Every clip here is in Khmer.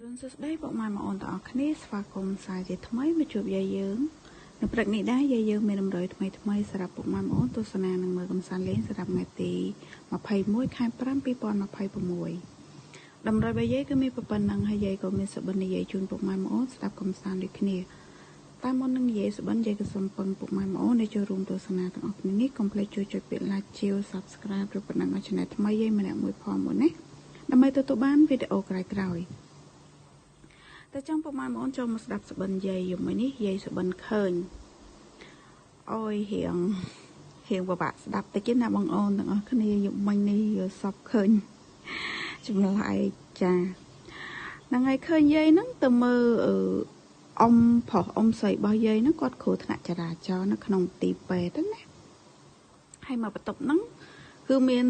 រុនសួស្តីពុកម៉ែបងប្អូនទាំងអស់គ្នាស្វាគមន៍សាជាថ្មីមកជួបយាយយើងនៅព្រឹកនេះដែរយាយយើងមានតម្រុយថ្មីថ្មីសម្រាប់ពុកម៉ែបងប្អូនទស្សនានិងមើលកំសាន្តលេងសម្រាប់ថ្ងៃទី21ខែ5 2026តម្រុយរបស់យាយគឺមានប៉ុណ្ណឹងហើយយាយក៏មានសុបិននិយាយជូនពុកម៉ែបងប្អូនស្ដាប់កំសាន្តដូចគ្នាតែមុននឹងនិយាយសុបិនយាយក៏សូមពឹងពុកម៉ែបងប្អូនដែលចូលរួមទស្សនាទាំងអស់គ្នានេះកុំភ្លេចជួយចុចពាក្យ like ជាវ Subscribe ឬប៉ុណ្ណឹងឲ្យ Channel ថ្មីយាយម្នាក់មួយផងមួយណាដើម្បីទទួលបានវីដេអូក្រោយៗតែចង់ពុកម៉ែបងប្អូនចូលមកស្ដាប់សុបិនយាយយំនេះយាយសុបិនឃើញអូយរៀងរៀងពិបាកស្ដាប់តិចណាបងអូនទាំងអស់គ្នាយំមិញនេះយល់សពឃើញចម្លែកចាហ្នឹងហើយឃើញយាយហ្នឹងទៅមើលអ៊ំប្រុសអ៊ំស្រីរបស់យាយហ្នឹងគាត់គ្រោះថ្នាក់ចរាចរណ៍នៅក្នុងទីពេទ្យណាហើយមកបន្ទប់ហ្នឹងគឺមាន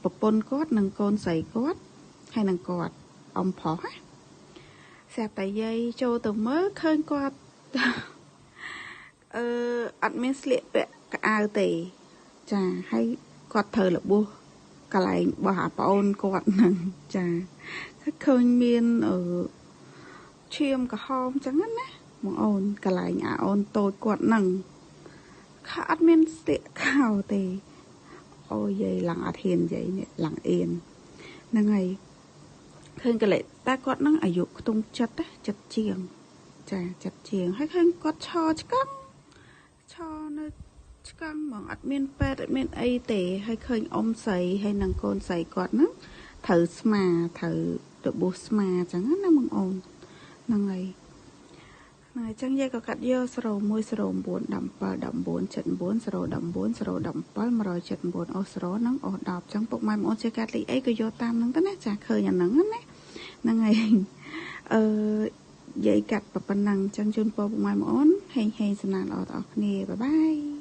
ប្រពន្ធគាត់និងកូនស្រីគាត់ហើយនឹងគាត់អ៊ំប្រុសណាស្រាប់តែយាយចូលទៅមើលឃើញគាត់អឺអត់មានស្លៀកពាក់កៅអៅទេចាហើយគាត់ត្រូវរបួសកន្លែងបោះអាប្អូនគាត់ហ្នឹងចាឃើញមានអឺឈាមក្រហមចឹងណាបងអូនកន្លែងអាអូនតូចគាត់ហ្នឹងខអត់មានស្លៀកខោទេអូយាយឡើងអត់ហ៊ានយាយនេះឡើងអៀនហ្នឹងហើយឃើញកលេតែគាត់នឹងអាយុខ្ទង់ចិត្តណាចិត្តជាងចាចិត្តជាងហើយឃើញគាត់ឈរឆ្កឹងឈរនៅឆ្កឹងហ្មងអត់មានពេទ្យអត់មានអីទេហើយឃើញអ៊ំស្រីហើយនឹងកូនស្រីគាត់ហ្នឹងត្រូវស្មាត្រូវរបួសស្មាចឹងណាបងអូនហ្នឹងហើយហ្នឹងហើយចឹងយាយក៏កាត់យក01 09 17 19 79 019 017 179អូ0ហ្នឹងអូ10ចឹងពុកម៉ែបងអូនចេះកាត់លេខអីក៏យកតាមហ្នឹងទៅណាចាឃើញអាហ្នឹងណាហ្នឹងហើយអឺយាយកាត់ប៉ុណ្ណឹងចឹងជូនពរពុកម៉ែបងអូនហេងហេងសំណាងល្អដល់គ្នាបាយបាយ។